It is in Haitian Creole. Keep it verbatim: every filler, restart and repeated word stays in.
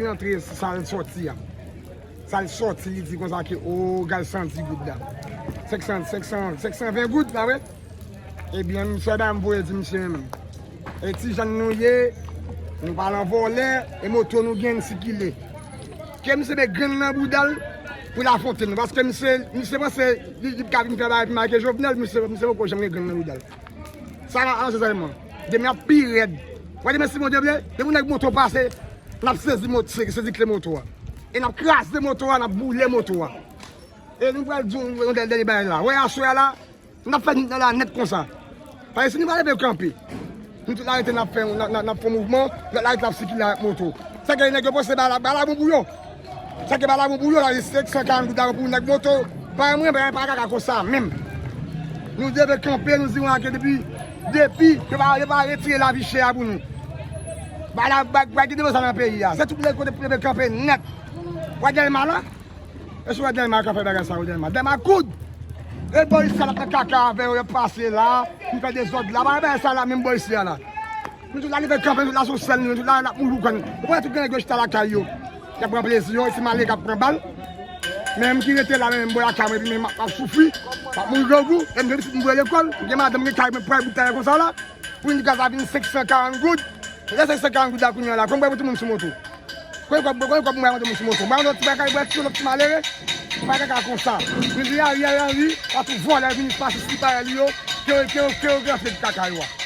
Li rantre sa l sòti a. Sa l sòti, li di konsa ke, o, gad san dis goud la. Senk san, senk san, senk san ven goud, pa vre? Ebyen, misye bay m voye di misye menm. E ti jan nou ye, nou pa nan vòlè, e moto nou gen n sikile. Ke misye met grenn nan bouda l pou l afwonte nou. Paske misye, misye panse li, li ka vin fè bagay pi mal ke Jovenel, misye, misye poko janm gen grenn nan bouda l. Sa va anse sèlman. Demen ap pi rèd. Wè demen si Bondye vle, depi nèg moto pase, n ap sezi mot-, se-, sezi kle moto a. E n ap kraze moto a, n ap boule moto a. E nou pral di yon dènye bagay la. Wè aswè a la, n ap fè nèg la nèt konsa. Paske si nou pa leve kanpe, nou tout la rete n ap fè, n ap, n ap, n ap fè yon mouvman, lòt la rete l ap sikile ak moto. Sa ke nèg yo panse bagay la, bagay la bon pou yo. Sa ke bagay la bon pou yo la, se senk san karant goud la pou nèg moto. Paran mwen, bagay pa kaka konsa menm. Nou leve kanpe, nou di wè ke depi, depi, yo pa, yo pa retire lavi chè a pou nou. Bagay la, bagay, bagay ki devan sa nan peyi a. Se tout lè kote pou leve kanpe nèt. Wè Dèlma la? E si wè Dèlma ka fè bagay sa yo, Dèlma. Dèlma koud! E bò isi a l ap nan kaka avè yo, y ap pase la, pou fè dezòd la. Bagay, bagay sa la, menm bò isi a la. Nou tout la leve kanpe, nou tout la sou sèn, nou tout la n ap mouri pou kò n. Ou wè tout gen nèg yo chita lakay yo. Y ap pran plezi yo, e ti malere k ap pran bal. Men m ki rete la, men m bò lakay mwen, epi men m ap, m ap soufri. M ap mouri grangou, e m gen pitit m voye lekòl, m gen madanm, m gen kay, mwen pral bout tèren konsa la. Pou yon gaz la vin senk san karant goud. Lè senk san karant goud la kounye a la, konbyen pou tout moun sou moto? Konbyen kòb, konbyen kòb mwen mande moun sou moto? Mwen mande yon ti bagay, bwè ti, yon ti malere. Pa kaka konsa. Prezidan Ariel Henry, pa tou vòlè, vini pase si parèy li yo, ke, ke, ke yo rantre kaka yo a.